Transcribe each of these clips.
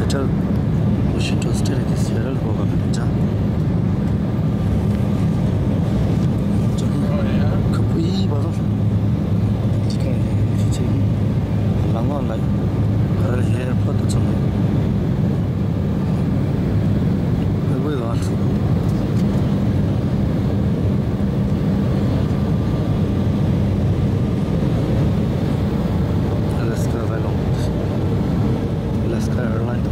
Seattle, Washington State ti Seattle ko ka cha. Khapui ba zo. Chikai chi langon lai. Karal airport to chang. Ai đó. Alaska vai long. Alaska Airlines.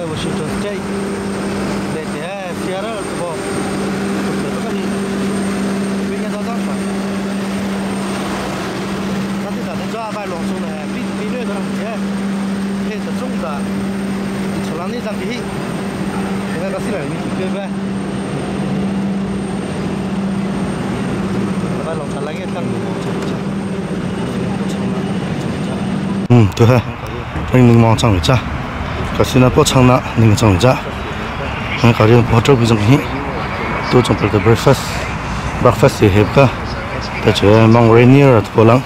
Washington State लेते हैं Seattle तो 对，那个忙长一下，可是呢不长了，那个长一下，我搞点不这边东西，都准备的 breakfast，breakfast 也个，但这忙 Rainier 不啷，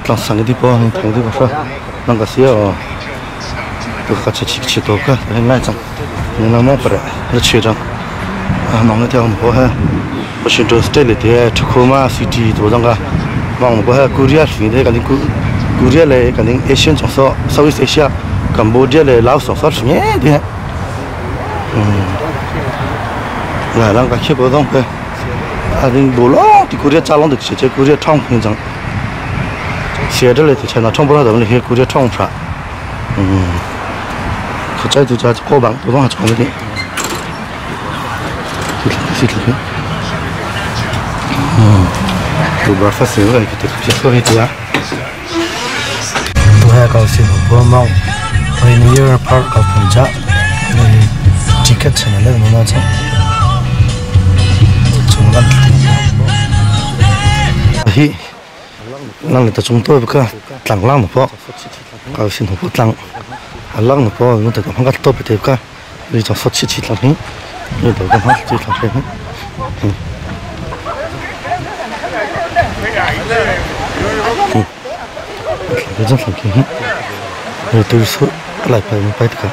啷上个地方，同地方说，啷个是哦，都个吃吃吃多个，来张，你那忙不得，那吃张，啊，忙个条不还，我是做 state 的，Tacoma City 多张个，忙不还 Korea 是的，赶紧 Korea 嘞，肯定 Asian 种说，Southeast Asia，Cambodia 嘞，老种说是咩的？来，咱个去不动去，啊，你无咯，伫 Korea 早拢就直接 Korea 创平种，写着嘞，就前头创不了，就去 Korea 创出来。佢再就在过榜，不动还创了点。是是是。就 breakfast 个，佢就食个啲啊。है kaw sin bo mong Rainier Park kaw phunja ticket chana le na cha chung lan hi lang le ta chung to ka tlang lang po kaw sin po tlang lang po no ta ka to pe ka ri cha so chi chi tlang hi ni to ka ha chi tlang he cái rất là kỳ rồi tôi số lại phải phải cả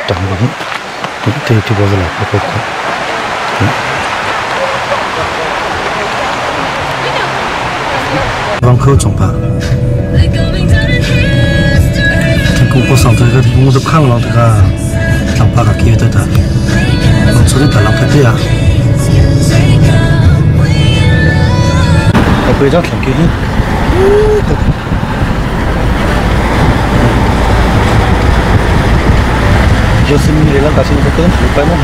chẳng có thì thì bao giờ lại phải cả vâng khâu trọng bạc thì cũng cóဆောင်这个我都看了这个长巴个给的的，我出去打浪费啊，我非常挺给。Yosemite lang kasi nito kan lupa mo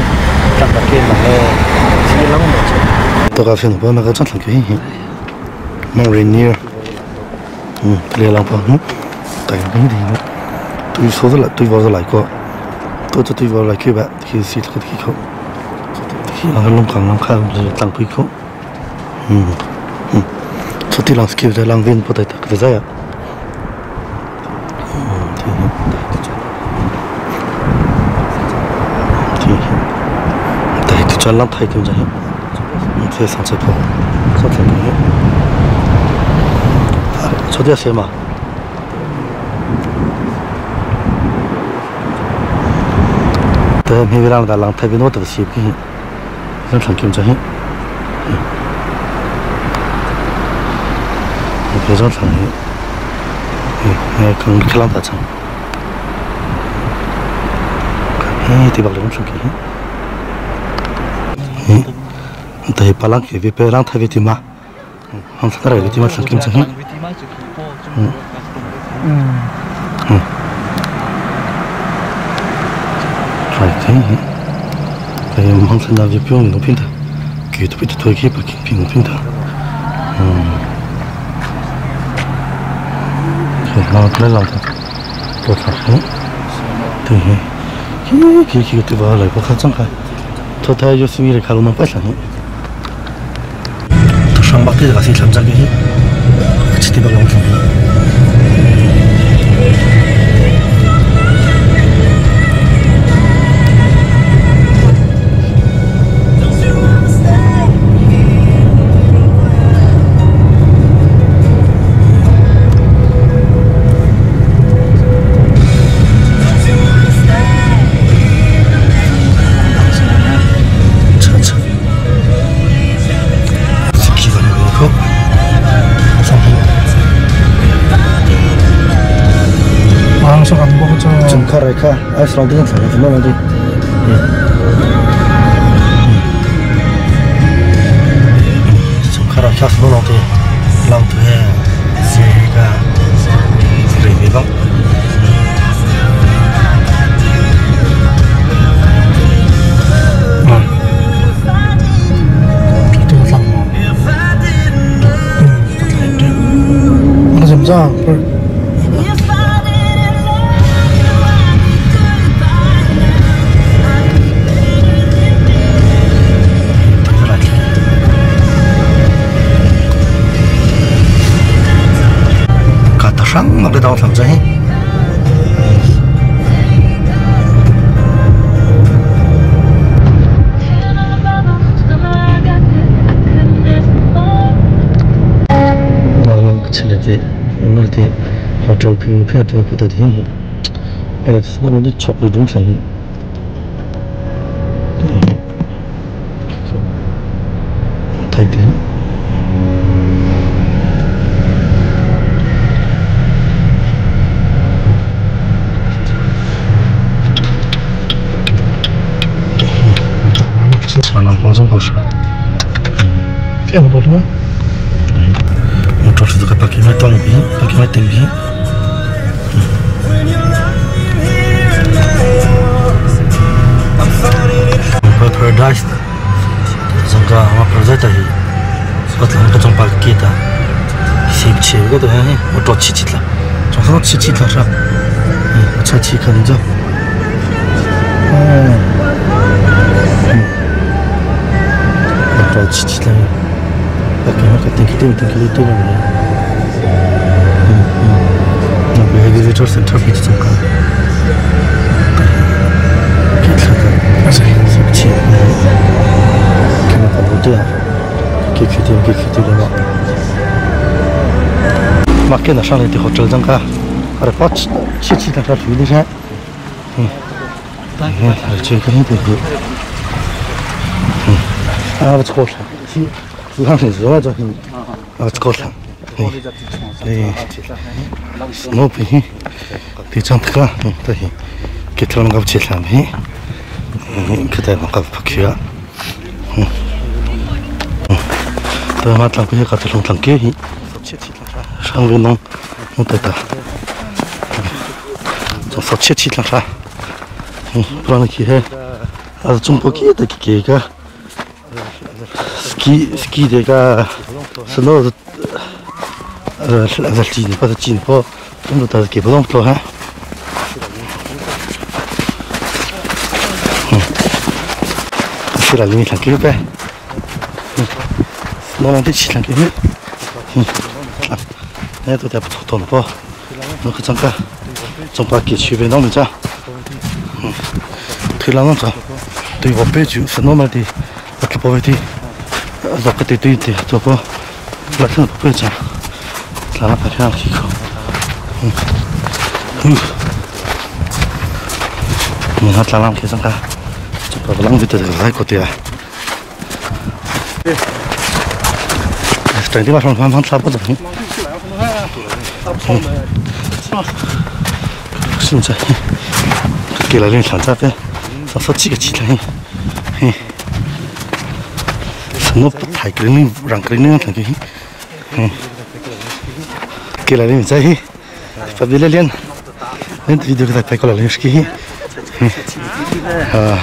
tang ka ke lang sige lang mo to ka fin ba na ka chan ke hi Mount Rainier ple lang pa tai ding ding tu so la tu wa la ko to to tu wa la ke ba ki si ki ki ko ki lang long kang lang kha tang pi ko so ti lang skill lang vin po tai ta ka za ya. Chân lang thay kim jahi. Thế sang chế phô. Sao thằng này. Cho dia xem mà. Thế mi lang da lang thay bi no ta si ki. Zan thang kim jahi. Thế zan thang hi. Nghe kang khalang ta chang. He ti bak le thang ki. Thầy palang ki vi pe lang thay vi ti ma. Hang thang ra vi ti ma thang kim chang. Try thế. Thầy hang thang ra vi pyong no pin ta. Ki tu pi tu ki pa ki ping pin ta. Thế nó lên lòng ta. Tôi thằng. Thế. Ki ki ki tu ba lại có khăn chăng cái. Tôi thấy yo suy nghĩ khá luôn phải là sang bắc thì là xin tham gia cái chỉ tìm được lòng thằng. Kha ai song ding thang thì nó đi. Chúng khara khá nó đi. Lòng thế gì cả. Rồi về bóng. Nó làm sao? Sáng mà cái đầu làm gì? 오늘 hotel 그 페어트 그때 돼. 그래서 오늘 chocolate 좀 사이. thay thế. 방송 보시고. Cái một nữa. Một trò sự cái bạc kim tông bí, bạc kim tiền bí. Paradise. Zongka ama paradise hi. Có thể trong bạc kia ta. Xếp chế cái đó hay, một trò chi chít là. Trong số chi chít là sao? Cha chi khăn chứ. Một trò chi chít là. Bạc kim cái tiền kia tiền kia tiền này. Nó bị visitor center bị zongka. Mà cái nó sang đây thì họ chơi răng cả, ở đây chi chi là ra thủy đi xem, chơi cái này thì, à, bắt cầu thang, hàng này rồi rồi, bắt cầu thang, nó bị thì chẳng thà, thì cái thằng gặp chết làm gì, cái thằng gặp phát kia. Tôi mà thằng kia cả thằng thằng kia hi, sang bên nông nông tay ta, trong sáu chết chết làm sao, bữa nay kia, à Trung Quốc kia thì kia cái, ski ski thì cái, snow là chín pa chín pa, chúng ta kia bữa đông ha, là mình thằng kia bé. Nó làm cái gì làm cái gì, nè tôi đẹp thôi nó nó cứ chẳng cả, trong ba cái区别nó mình cha, thì là nó sao, tôi vào bếp chịu nó mà thì A po ti zok ka ti ti ti to po la thang po cha tla la pa thang khi ko ni ha tla lam khi sang ka chu pa lang vi te lai ko ti a 整地方上方方差不多。现在给了人上这边，上说几个鸡蛋，嘿，什么不太给人让给人看给，嘿，给了人在嘿，发别来练，练这就给他拍过来练是给，嘿，啊。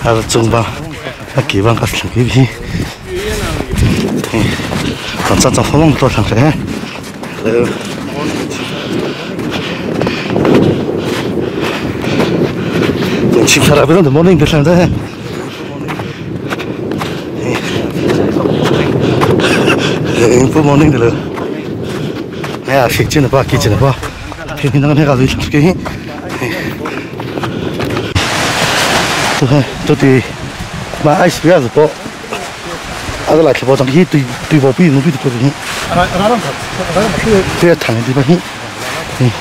啊，中吧，啊，基本个是给皮，咱咱咱放多长时间？呃，清查了，不让怎么弄得上这？不忙弄的了。哎呀，谁进了吧？给进了吧？天天那个那个人给。对，都对，买二十二包，阿个来吃包装，去对对包比侬比得多点。这谈的地方去，嗯，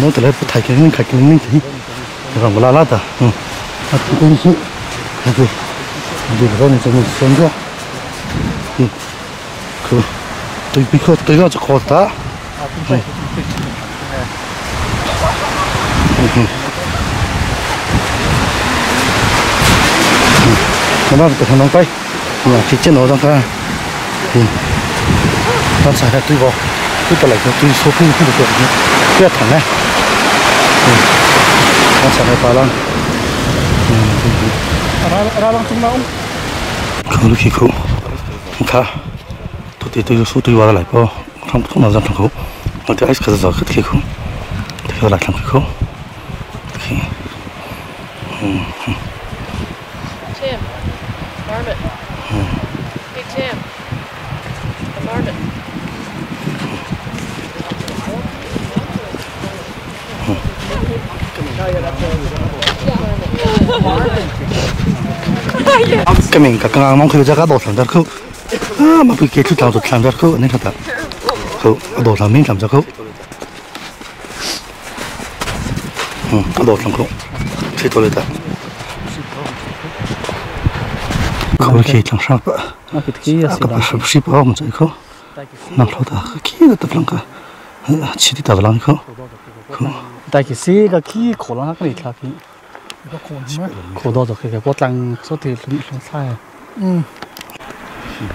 侬得来不太给，侬开给侬去，让我拉拉的，嗯，啊，不公平，对，对，个你怎么选择？嗯，可，对比可对个就可大，嗯，嗯。nó bắt được nó quay mà phía trên nó đang cái thì nó xài ra tuy vào cứ ta lại cái tuy số phun không được cái thằng này nó xài ra ba lăng không được khi khổ không khá tôi thì tôi số tôi vào lại bao không không nào ra thằng khổ mà cái cái giờ cái khi khổ thì lại thằng khổ thì Tim, Marmot. Hey Tim, the marmot. Cái mình cả cái mong khi ra cái đồ làm ra khâu, à mà bị cái thứ làm làm ra khâu nên thật khâu đồ làm mình làm ra khâu, đồ làm khâu, thế tôi lấy ta. Khâu khi làm sao vậy? Cái bác sĩ bảo mình khâu, làm sao ta khi là tập làm cái, chỉ đi tập làm khâu. 但其实个起可能个嚟睇佢，可多就佢嘅波凳所条两菜。嗯。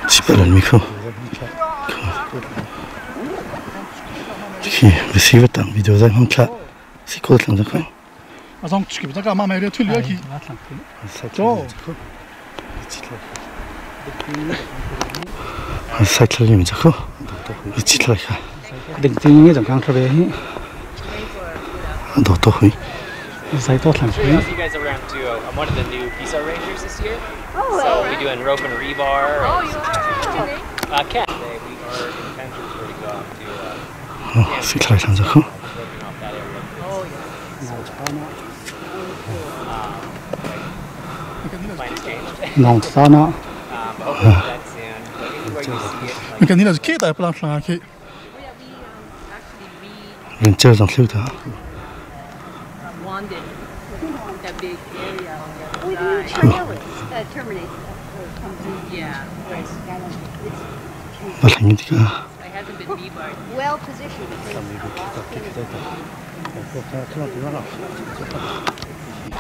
七百人米口。khi cái xí vật tặng video ra không chả xí cô làm ra không à xong chỉ kịp ra mà mày đi thuyết lửa kì cho sai thằng mình chắc không chỉ là cái định tin như chẳng khang thơ bé đồ to huy sai tốt làm You guys around too. I'm one of the new PISA Rangers this year. So we doing rope and rebar. Oh, you are. What's your name? Ken. We are intentions were to go out to xí thằng làm ra không roping off that area. Oh, yeah. Plans changed. Nòng sao nó. But hopefully that's soon. But anywhere you see it, like cái này là cái đại plan là cái mình chơi dòng siêu đó. Wanted that big area on the other side. Terminates or comes in. Yeah. Và là những cái It hasn't been rebarred. Well positioned.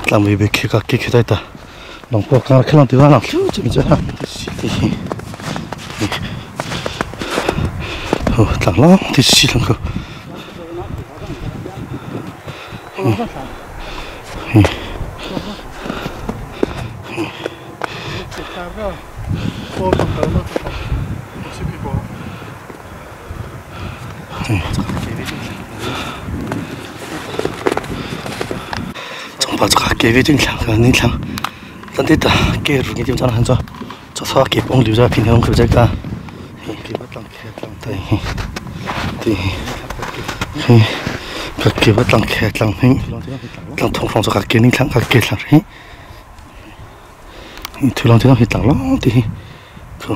làm vì bị khi các cái khi ta lòng qua cái khi làm từ đó làm chú mình chơi ha thì thằng lắm thì xí thằng cơ chúng ta cái vị chính là cái nên là tận thế ta cái ruộng cái chúng ta cho cho sao cái bông liu ra bình thường cái cái thì thì Ka ke ba tlang khe tlang hing tlang thong hrawng cu ka ke ning thlang ka ke thlang hi. Thu long hi tlang long ti hi. Thu.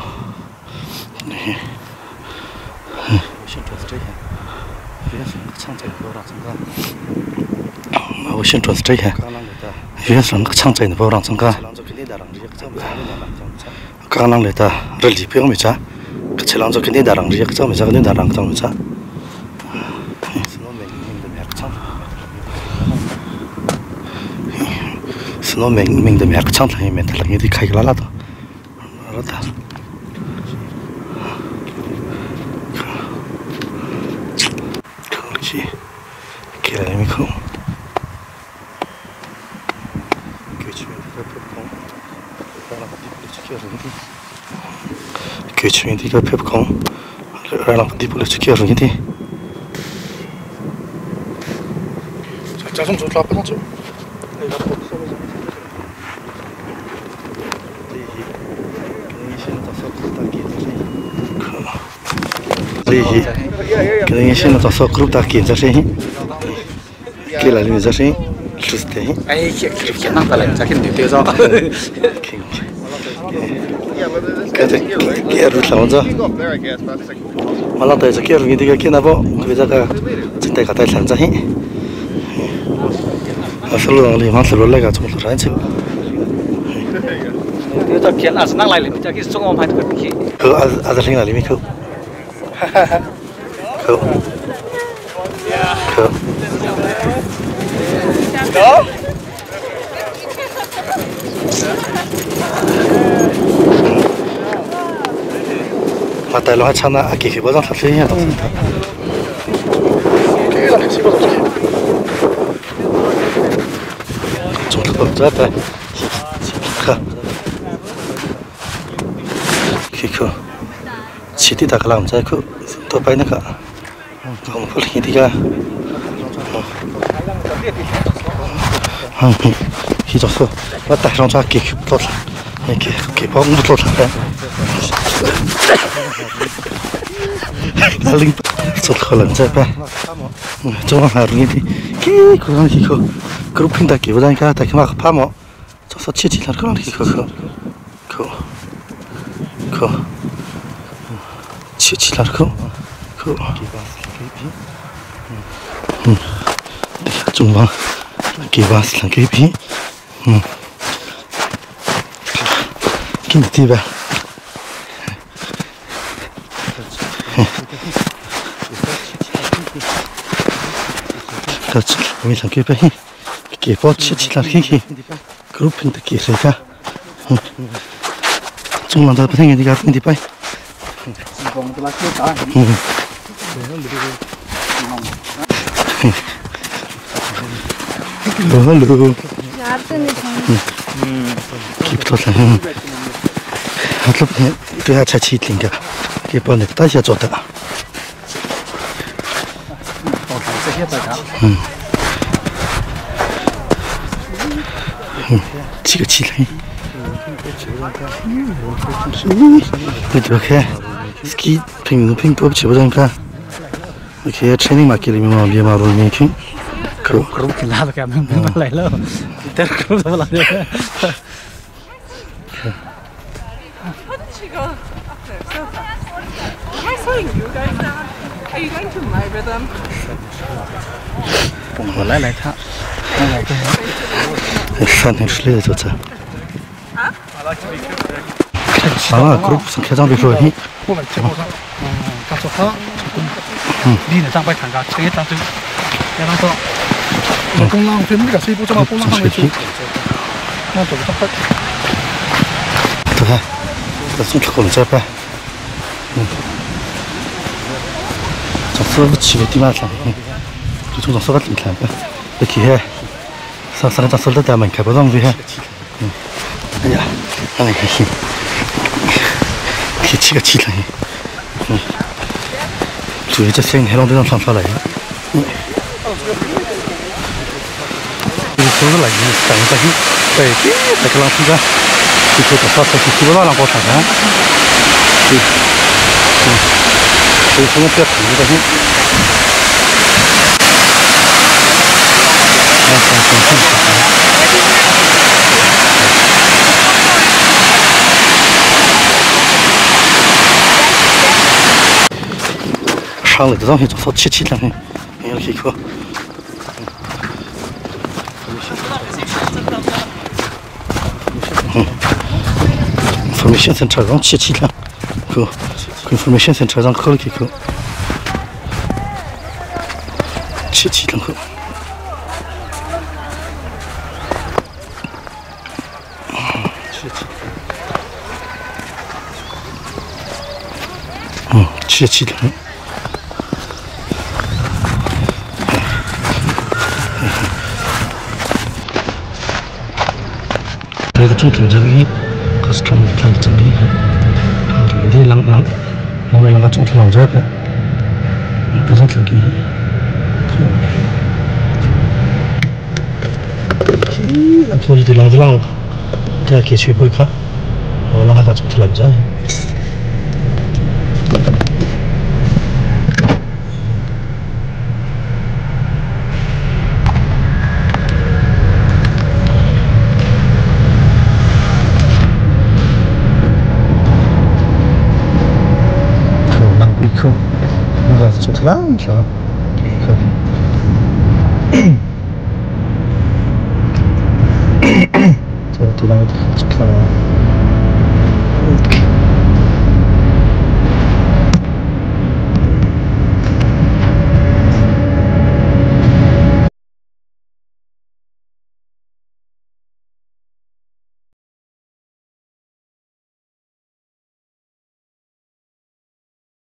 Ka lang le ta rali pe mi cha ka chelang cho kini darang ri ka chang mi cha kini darang chang mi cha snow meng meng de me ka chang thai me ta lang di khai la la to ra ta chi ke la mi khu How did she go up there so fast? Am I slowing you guys down? Are you going to my rhythm? Hrang le zong hi so chi chi lang hi hi khi ko. Information center zong chi chi lang ko. Information center zong khol khi ko. Chi chi lang ko. Chi chi lang. Đây cái chung thằng hi custom thằng chân hi thằng hi lang lang lang lang cái chung thằng rất cái cái chung thằng hi làm thôi thì lang lang cái kia chơi bơi khác lang cái chung thằng ra. Lang klar. So, die lange zu klar.